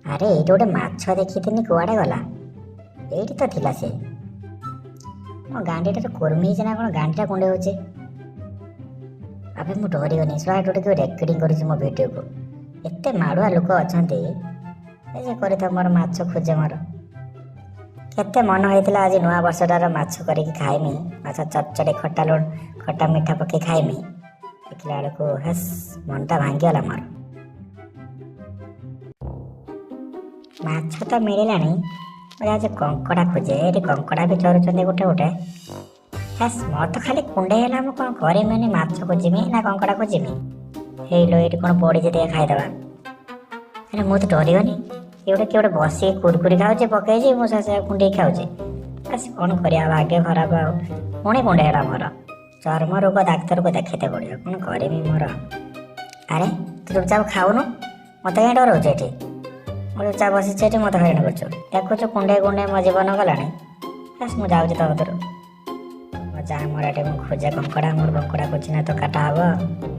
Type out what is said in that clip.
ଆରେ, ଏଇଠି ଗୋଟେ ମାଛ ଦେଖିଥିନି, କୁଆଡ଼େ ଗଲା? ଏଇଠି ତ ଥିଲା ସେ। ମୋ ଗାଣ୍ଡିଟାରେ କୁର୍ମି ହେଇଛି ନା କ'ଣ? ଗାଣ୍ଡିଟା କୁଣ୍ଡେଇ ହେଉଛି। ଆବେ, ମୁଁ ଡରିଗନି। ଶଳା, ଏଠି ଗୋଟେ କିଏ ରେକର୍ଡ଼ିଂ କରୁଛି ମୋ ଭିଡ଼ିଓକୁ। ଏତେ ମାଡ଼ୁଆ ଲୋକ ଅଛନ୍ତି। ଏ ଯେ କରିଥାଉ, ମୋର ମାଛ ଖୋଜେ। ମୋର କେତେ ମନ ହେଇଥିଲା ଆଜି ନୂଆ ବର୍ଷଟାର ମାଛ କରିକି ଖାଇମି, ମାଛ ଚଟଚଡ଼ି, ଖଟା ଲୁଣ, ଖଟା ମିଠା ପକେଇ ଖାଇମି। ଦେଖିଲା ବେଳକୁ ହେସ୍, ମନଟା ଭାଙ୍ଗିଗଲା ମୋର। ମାଛ ତ ମିଳିଲାଣି, ମୁଁ ଯାଉଛି କଙ୍କଡ଼ା ଖୋଜେ। ଏଠି କଙ୍କଡ଼ା ବି ଚରୁଛନ୍ତି ଗୋଟେ ଗୋଟେ। ହେସ୍, ମୋର ତ ଖାଲି କୁଣ୍ଡେଇ ହେଲା। ମୁଁ କ'ଣ କରିମିନି? ମାଛ ଖୋଜିମି ନା କଙ୍କଡ଼ା ଖୋଜିମି? ହେଇଲୋ, ଏଇଠି କ'ଣ ପଡ଼ିଛି, ଟିକେ ଖାଇଦେବା। ହେଲେ ମୁଁ ତ ଡରିଗନି। କିଏ ଗୋଟେ, କିଏ ଗୋଟେ ବସିକି କୁରକୁରି ଖାଉଛି, ପକେଇଛି, ମୁଁ ସେ କୁଣ୍ଡେଇ ଖାଉଛି। ଆସି କ'ଣ କରିବା, ଭାଗ୍ୟ ଖରାପ। ଆଉ ପୁଣି କୁଣ୍ଡେଇ ହେଲା ମୋର। ଚର୍ମ ରୋଗ ଡାକ୍ତରକୁ ଦେଖେଇତେ ପଡ଼ିବ। କ'ଣ କରିମି ମୋର? ଆରେ, ତୁ ଚୁପଚାପ ଖାଉନୁ, ମୋତେ କାହିଁ ଡରଉଛୁ ଏଠି? ମୁଁ ଚୁପଚାପ ବସିଛି ଏଠି, ମୋତେ ହଇରାଣ କରୁଛୁ। ଦେଖୁଛୁ, କୁଣ୍ଡେଇ କୁଣ୍ଡେଇ ମୋ ଜୀବନ ଗଲାଣି। ବାସ୍, ମୁଁ ଯାଉଛି ତୋ କତିରୁ। ମୋ ଯା, ମୋର ଏଠି ମୁଁ ଖୋଜେ କଙ୍କଡ଼ା। ମୋର କଙ୍କଡ଼ା ଖୋଜି ନା ତ କାଟା ହବ।